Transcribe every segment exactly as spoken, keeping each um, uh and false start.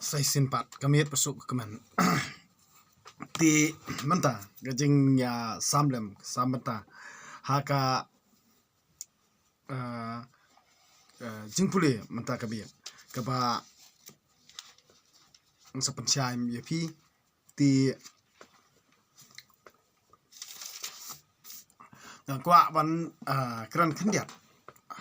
Sa shisien pat ka miet pasuh ka kmen. Te mynta ka jingïa sam lem, sam mynta ha ka, eh, eh, jingpule mynta ka biang kaba nga sa pynshai ïa phi. Te nga kwah ban, ah, kren khyndiat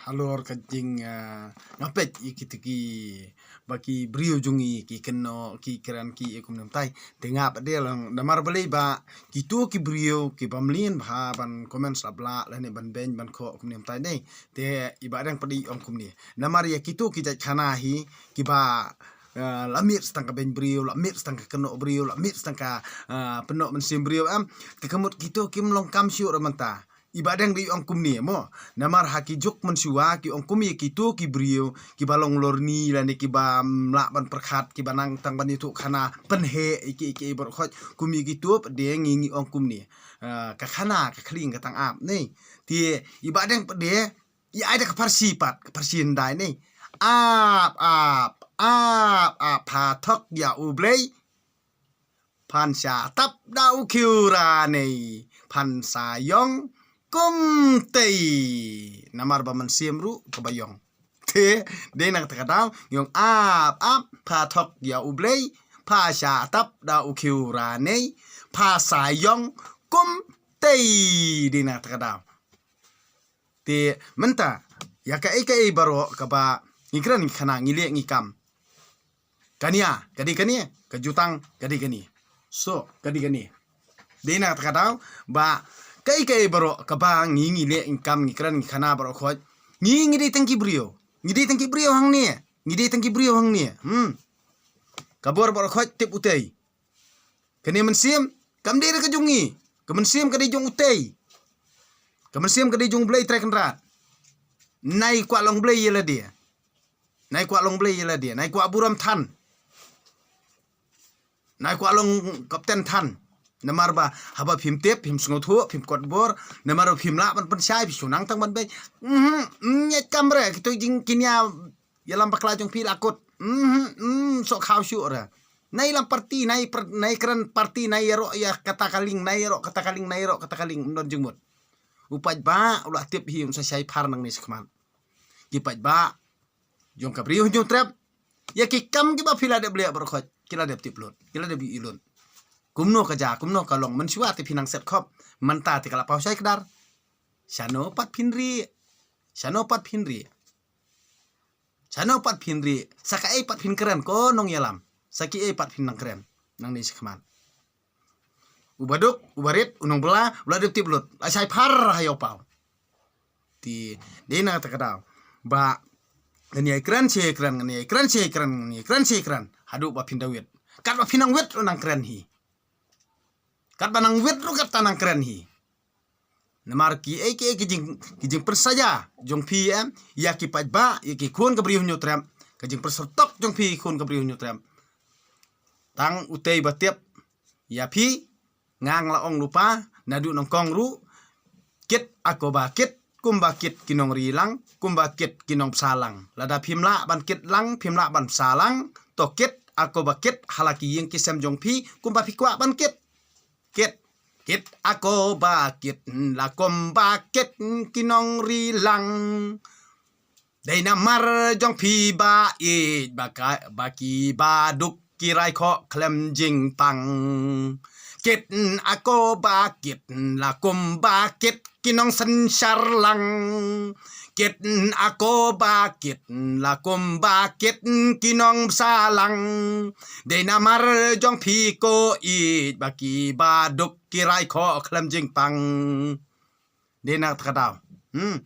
halor ka jing, ah, nga peit ïa kita kiba ki briew jong ngi ki kynnoh, ki kren, ki ïa kumne kumtai. Te nga pat de lang, namar balei ba kito ki briew kiba mlien bha ban comment slap lah lane ban beiñ ban khoh kumne kumtai dei. Te i Bahdeng pat i ong kumne, namar ïa kito ki jait khana hi kiba, eh, la miet sa tang ka beiñ briew, la miet sa tang ka kynnoh briew, la miet sa tang ka, eh, pynnoh mynsiem briew, em. Te ka mut kito kim long kam shuh ruh mynta. I Bahdeng dei ong kumne mo. Namar ha ki juk mynshuwa ki ong kum ïa kito ki briew kiba long lorni lane kiba, mm, lah ban pyrkhat, kiba nang tang ban ïathuh khana pynheh ïa ki, ïa ki baroh khoit, kum ïa kito pat de ngi, ngi ong kumne. Eh, ka khana ka khlieng ka tang ap ne. Te i Bahdeng pat de ïa ai da ka pharshi pat, ka pharshi hyndai ne. Ap, ap, ap, ap, pha thok ïa U Blei, phan sha tap da u khiew ra ne, phan sa ïong kumtei. Namar ba mynsiem ruh kaba ïong. Te dei na kata ka daw ngi ong ap, ap, pha thok ïa U Blei, pha sha tap da u khiew ra ne, pha sa ïong kumtei. Dei na kata ka daw. Te mynta ïa kaei kaei baroh kaba ngi kren ngi khana ngi leh ngi kam, kane ka dei kane, ka jutang ka dei kane. So ka dei kane. Dei na kata ka daw ba kaei kaei baroh kaba ngi, ngi leh ngi kam, ngi kren ngi khana baroh khoit, ngi, ngi dei tang ki briew. Ngi dei tang ki briew hangne. Ngi dei tang ki briew hangne. Hmm. Ka bor baroh khoit tip utei. Kane mynsiem kam dei re ka jong ngi. Ka mynsiem ka dei jong utei. Ka mynsiem ka dei jong U Blei Trai Kynrad. Nai kwah long Blei ïa lade. Nai kwah long Blei ïa lade. Nai kwah burom than. Nai kwah long kapten than. Namar ba haba phim tip, phim sngewthuh, phim kot bor, namar ba phim lah ban pynshai, phi shu nang tang ban beiñ. Mhm, mm, ngiat kam re, kito jingkñia ïalam bakla jong phi la kut. Mhm, mm, sok khaw shuh re. Nai lam parti, nai per-, nai kren parti, nai ïaroh ïa kata ka lieng, nai ïaroh kata ka lieng, nai ïaroh kata ka lieng, ym don jingmut. U paidbah u la tip hi, un sa shai phar nangne shakhmat. Ki paidbah jong ka Bri u Hynñiewtrep, ïa ki kam kiba phi la dep leh baroh khoit ki la dep tip lut, ki la dep ïohi lut. Kumno ka jia, kumno ka long, mynshuwa te phi nang set khop, mynta te ka la paw shai kdar. Shano pat phin rieh? Shano pat phin rieh? Shano pat phin rieh? Sa kaei pat phin kren ko nongïalam? Sa kiei pat phin nang kren nangne shakhmat? U baduk, u barit, u nongbylla u la dep tip lut, la shai phar ha ïew paw. Te dei na kata ka daw ba ngan ïai kren shi kren, ngan ïai kren shi kren, ngan ïai kren shi kren haduh ba phin da wit. Katba phin nang wit ruh nang kren hi. Katba nang wit ruh kata nang kren hi. Namar kiei kiei ki jing, ki jingpyrshah jong phi, em, ïa ki paidbah, ïa ki khun ka Bri u Hynñiewtrep, ka jingpyrshah tok jong phi khun ka Bri u Hynñiewtrep. Tang utei ba tip ïa phi, nga nga la ong lypa naduh nyngkong ruh, kit ako ba kit, kumba kit ki nongri lang, kumba kit ki nongbsa lang. Lada phim lah ban kit lang, phim lah ban bsa lang, to kit ako ba kit ha la ki ïing ki sem jong phi kumba phi kwah ban kit. Kit, kit ako ba kit, la kumba kit ki nongri lang. Dei namar jong phi ba ïeit ba ka, ba ki baduk ki rai khoh khlem jingpang. Kit ako ba kit, la kumba kit ki nongsynshar lang. Kit ako ba kit, la kumba kit ki nongbsa lang. Dei namar jong phi ko ïeit ba ki baduk ki rai khoh khlem jingpang. Dei na kata ka daw. Hmm.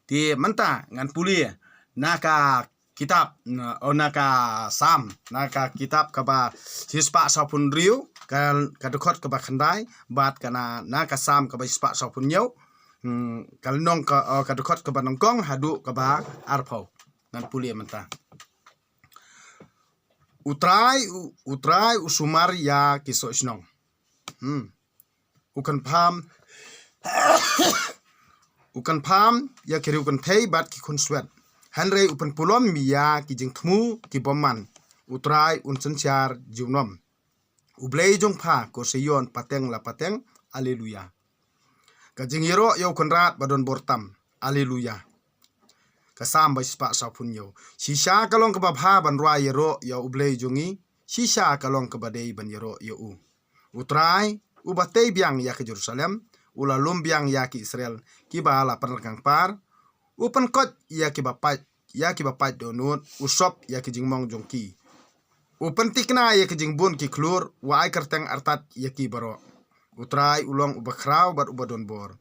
Te mynta ngan pule na ka kitab, na, oh, na ka Salm, na ka kitab kaba shispah sawphew hynriew, ka, ka dkhot kaba khyndai, bad ka na, na ka Salm kaba shispah sawphew hynñiew, hmm, ka lynnong ka, oh, ka dkhot kaba nyngkong haduh kaba arphew. Ngan pule mynta. U Trai, u, U Trai u sumar ïa ki soh shnong. Hmm. U kynpham, u kynpham ïa ki riew kynthei bad ki khun swet. Hynrei u pynpulom ïa ki jingthmu ki bymman. U Trai un synshar junom. U Blei jong pha, ko Sion, pateng la pateng. Aleluya. Ka jingïaroh ïa u Kynrad ba don bor tam. Aleluya. Ka Salm ba shispah sawphew hynñiew. Shisha ka long kaba bha ban rwai ïaroh ïa U Blei jong ngi. Shisha ka long kaba dei ban ïaroh ïa u. U Trai uba tei biang ïa ka Jerusalem, u la lum biang ïa ki Israel kiba la pynrkang par. U pynkoit ïa kiba pait, ïa kiba pait dohnud, u sop ïa ki jingmong jong ki. U pyntikna ïa ki jingbun ki khlur, u ai kyrteng artat ïa ki baroh. U Trai u long uba khraw bad uba don bor.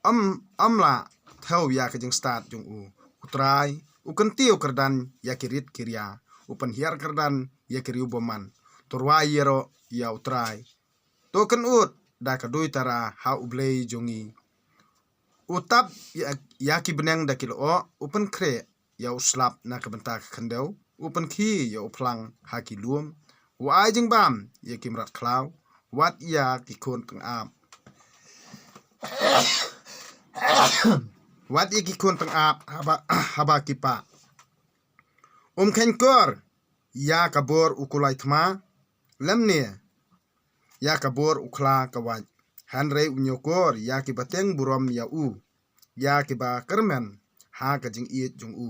Ym, ym lah thew ïa ka jingstad jong u. U Trai u kyntiew kyrdan ïa ki rit ki ria. U pynhiar kyrdan ïa ki riew bymman. To rwai ïaroh ïa U Trai. To kynud da ka duitara ha U Blei jong ngi. U tap ïa, ïa ki bneng da ki lyoh, u pynkhreh ïa u slap na ka bynta ka khyndew, u pynkhie ïa u phlang ha ki lum, u ai jingbam ïa ki mrad khlaw, wat ïa ki khun tyngab. Wat ïa ki khun tyngab haba, haba ki pah. Um kheiñkor ïa ka bor u kulai thma, lymne ïa ka bor u khla ka wait. Hynrei u ñiewkor ïa kiba teng burom ïa u, ïa kiba kyrmen ha ka jingïeit jong u.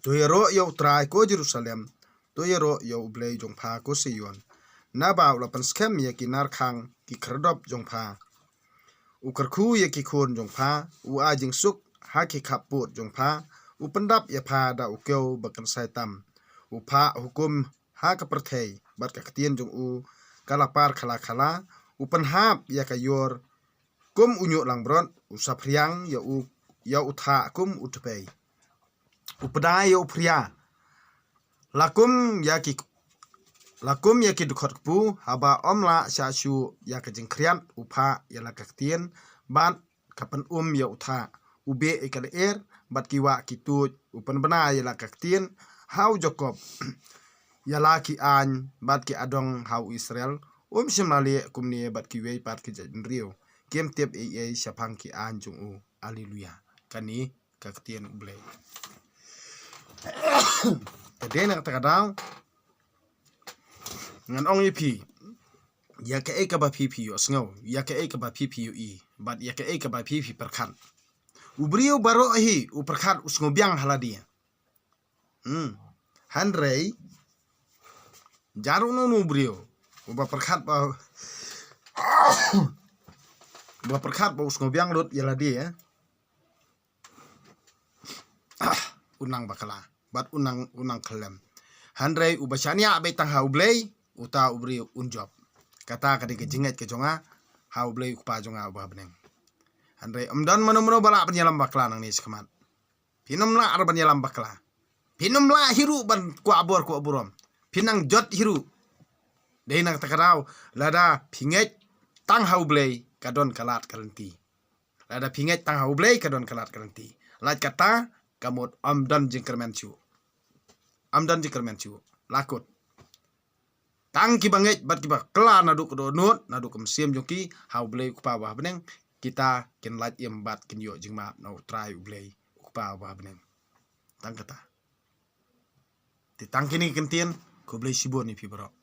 To ïaroh ïa U Trai, ko Jerusalem, to ïaroh ïa U Blei jong pha, ko Sion. Naba u la pynskhem ïa ki narkhang ki khyrdop jong pha. U kyrkhu ïa ki khun jong pha, u ai jingsuk ha ki khappud jong pha, u pyndap ïa pha da u kiew ba kynsai tam. U phah hukum ha ka pyrthei, bad ka ktien jong u ka la par khala khala, u pynhap ïa ka ïor kum u ñiuh langbrot, u saphriang ïa u, ïa u thah kum u tpei. U pdai ïa u phria la kum ïa ki, la kum ïa ki dkhot kpu, haba ym lah shah shuh ïa ka jingkhriat, u phah ïa la ka ktien, bad ka pynum ïa u thah. U beh ïa ka lyer bad ki wah ki tuid, u pynbna ïa la ka ktien ha u Jakob, ïa la ki aiñ bad ki adong ha u Israel. Um shym la leh kumne bad kiwei pat ki jaitbynriew. Kim tip ei ei shaphang ki aiñ jong u. Aleluya. Kane ka ktien U Blei. Te dei na kata ka daw ngan ong ïa phi, ïa kaei kaba phi phi ïohsngew, ïa kaei kaba phi phi ïohi, bad ïa kaei kaba phi phi pyrkhat. U briew baroh hi u pyrkhat u sngewbiang ha lade. Hmm. Hynrei jar uno uno u briew uba pyrkhat ba, uba pyrkhat ba u sngewbiang lut ïa lade, eh. Ah, u nang bakla bad u nang, u nang khyllem. Hynrei uba shaniah beit tang ha U Blei, uta u briew un jop. Kata ka dei ka jingngeit ka jong nga ha U Blei U Kpa jong nga uba ha bneng. Hynrei ym don mano mano ba lah ban ïalam bakla nangne shakhmat. Phin ym lah ruh ban ïalam bakla. Phin ym lah hi ruh ban kwah bor kwah burom. Phin nang jot hi ruh. Dei na kata ka daw, lada phi ngeit tang ha U Blei, ka don ka lad ka lynti. Lada phi ngeit tang ha U Blei, ka don ka lad ka lynti. Lait kata ka mut ym don jingkyrmen shuh. Ym don jingkyrmen shuh. La kut. Tang kiba ngeit bad kiba kla naduh ka dohnud, naduh ka mynsiem jong ki ha U Blei U Kpa uba ha bneng, kita kin lait im bad kin ïoh jingmap na U Trai U Blei U Kpa uba ha bneng. Tang kata. Te tang kine ki kyntien, khublei shibun ïa phi baroh.